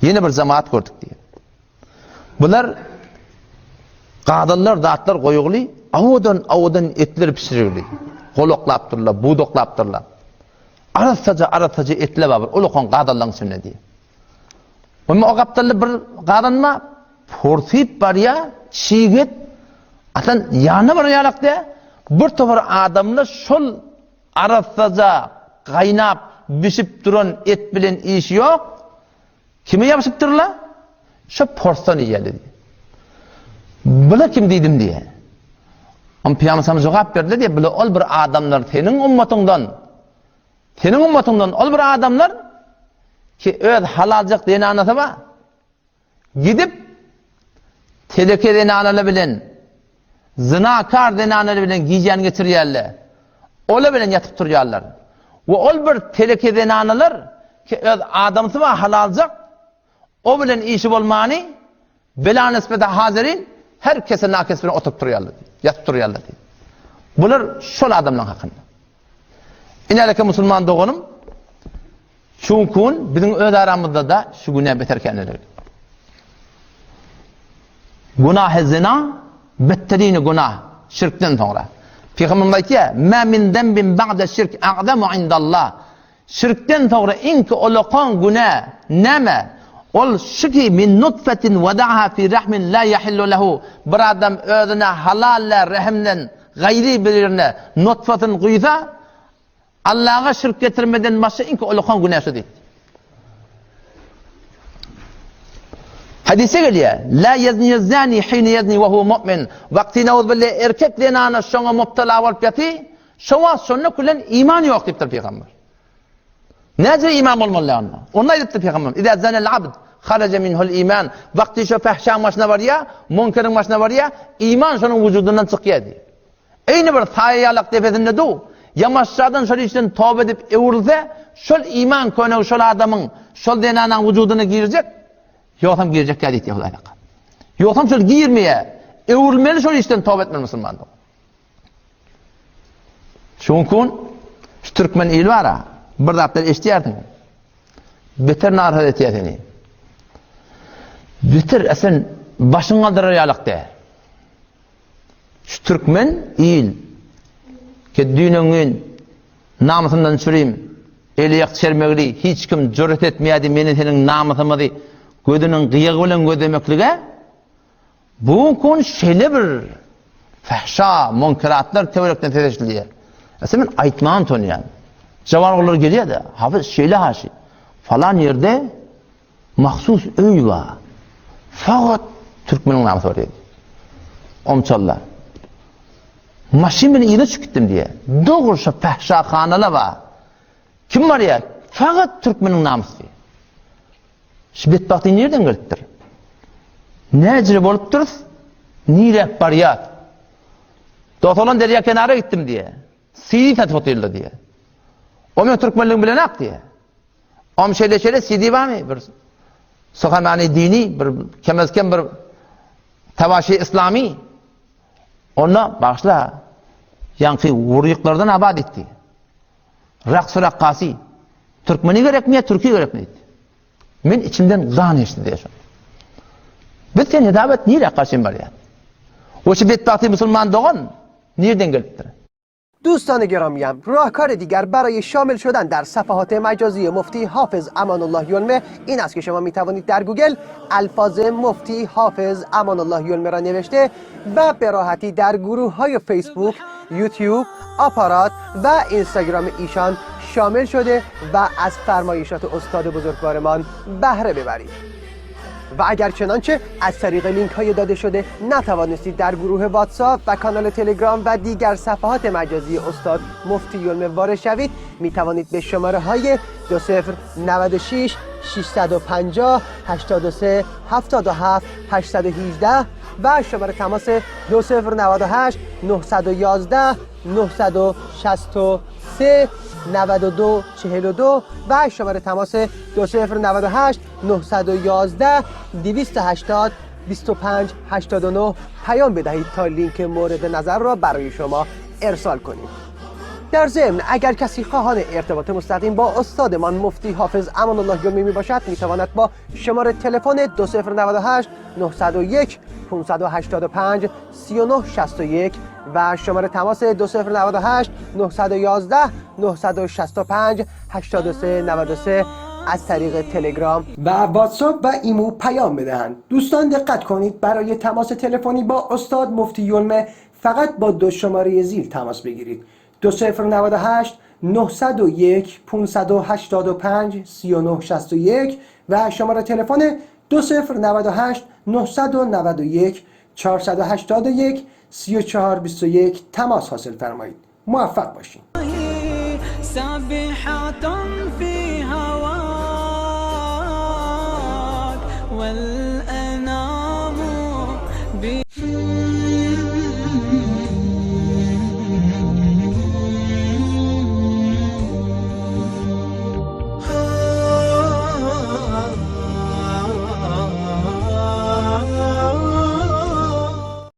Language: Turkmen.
Ýene bir jemaat gördük diýýär. Bular gazanlar zatlar goýugly, awadan-awadan etler pişirigli. Golaklapdyrlar, budaklapdyrlar. Arassaja arassaja etler bar bir ulakan gazanlaryň içinde diýýär. Onda o gapdalda bir gazan bar, porsyp barýar, çig et. Aslan ýanyna barýarlar diýýär. Bir topar adamlar şol arassaja gaýnap bişip duran et bilen işi ýok. Kime ýapyşypdyrlar? Şo porsdan iýeli diýýär. Bula kim diýdim diýýär. Onda Pygamber sallam jogap berdi diýýär, bula ol bir adamlar seniň ummatyňdan. Seniň ummatyňdan ol bir adamlar ki öz halaljak zenanasy bar. Gidip teleke zenanalar bilen zinakar zenanalar bilen gijäni geçirýärler. Olar bilen ýatyp turýarlar. We ol bir teleke zenanalar ki öz adamsy bar halaljak o bilen işi bolmany bela nisbete hazirin her kese nakes bilen oturyp turýarlar. Ýatyp turýarlar. Bular şol adamlaryň hakynda. Inäleke musulman doganym Çünkün biziň öz aramyzda-da şu günä beter käneligi. Günahy zina betterini günah şirkden soňra. Pygamberimiz aýtýar, "Mä min zenbin ba'de şirk a'zamu indallah." Şirkden soňra iň ki ulakan günä näme? Ol şu ki min nutfetin wada'ha fi rahmin la yahillu lehu. Bir adam özüne halal däl rehimden gaýry birine nutfasyny guýsa, Allaha şirk getirmeden başga iň ulakan günä şu diýdi. Hadise gelýär. La yezni zani hine yezni ve huve mu'min. Wagty nauzbillah erkek zenana şoňa mubtala bolup ýaty, şo wagt şonda bilen iman ýok diýipdir pygamber. Näce iman bolmaly onda? Onda aýdypdyr pygamber. Iza zanal abd haraja minhul iman. Wagty şo fahşaň başyna barýar, munkeriň başyna barýar, iman şonuň wujudyndan çykýar diýip. Eýni bir saýa ýalak depesinde du, ýamaşjadan şol işden toba edip öwrülse, şol iman könegi şol adamyň, şol zenanaň wujudyna girjek, ýogsam girjek däl diýdi Hudaý Taala. Ýogsam şol girmeýär. Öwrülmeli şol işden toba etmeli musulman. Çünki şu türkmen ili bar-a, bir zatlar eşidýärsiň. Beter narahat etýär seni. Beter, sen başyň galdyrar ýalak däl. Şu türkmen il ki düýn-öňňin namysyndan çürim, eli-ýak çermegli hiç kim jüret etmeýärdi meni seniň namysymyzy gözüniň gyýagy bilen gözlemeklige, bu gün şeýle bir fahşa, munkeratlar töwerekden ses eşidilýär. Ese men aýtmaga utanýan. Jawan ogullar gelýär-de, hafyz şeýle haşy, falan ýerde Mahsus öý bar. Fakat türkmeniň namysy bar diýdi. Omçalla. Maşyn bilen yza çykyp gitdim diýýär. Dogry şo pähşahanala bar. Kim barýar? Fakat türkmeniň namysy diýýär. Şu betbagtly nirden gelipdir? Näjire bolupdyrys? Niräk barýas? Dosalan derýa kenara gitdim diýýär. CD satyp otyrlar diýýär. O men türkmenligimi bilenak diýýär. Om şeýle şeýle CD barmy? Bir suhamany dini, bir kemez kem bir tawaşy islami. Onda bagşla ýaňky wurýyklardan abat etdi. Raks rakkasy. Türkmeni gerekmi ýa türki gerekmi diýdi. Men içimden gan geçdi diýýär şonda. Biz sen hesap et nirä gaçyn barýar. O şu betbagty musulman dogan nirden gelipdir? دوستان گرامیم راهکار دیگر برای شامل شدن در صفحات مجازی مفتی حافظ امان الله یلمه این است که شما می توانید در گوگل الفاظ مفتی حافظ امان الله یلمه را نوشته و به راحتی در گروه های فیسبوک، یوتیوب، آپارات و اینستاگرام ایشان شامل شده و از فرمایشات استاد بزرگوارمان بهره ببرید. و اگر چنانچه از طریق لینک های داده شده نتوانستید در گروه واتساپ و کانال تلگرام و دیگر صفحات مجازی استاد مفتی یلمه وارد شوید می توانید به شماره های 2096 650 83 77 818 و شماره تماس 2098 911 963 92 42 و شماره تماس 2098 911 280 25 89 پیام بدهید تا لینک مورد نظر را برای شما ارسال کنیم. در ضمن اگر کسی خواهان ارتباط مستقیم با استادمان مفتی حافظ امان الله یلمه می باشد می تواند با شماره تلفن 2098 901 585 3961 و شماره تماس 2098 911 965 8393 از طریق تلگرام و واتساپ و ایمو پیام بدهند. دوستان دقت کنید برای تماس تلفنی با استاد مفتی یلمه فقط با دو شماره زیر تماس بگیرید: 2098 901 585 3961 و شماره تلفن 2098 991 481 3421 تماس حاصل فرمایید. موفق باشین. سابحة في هواك.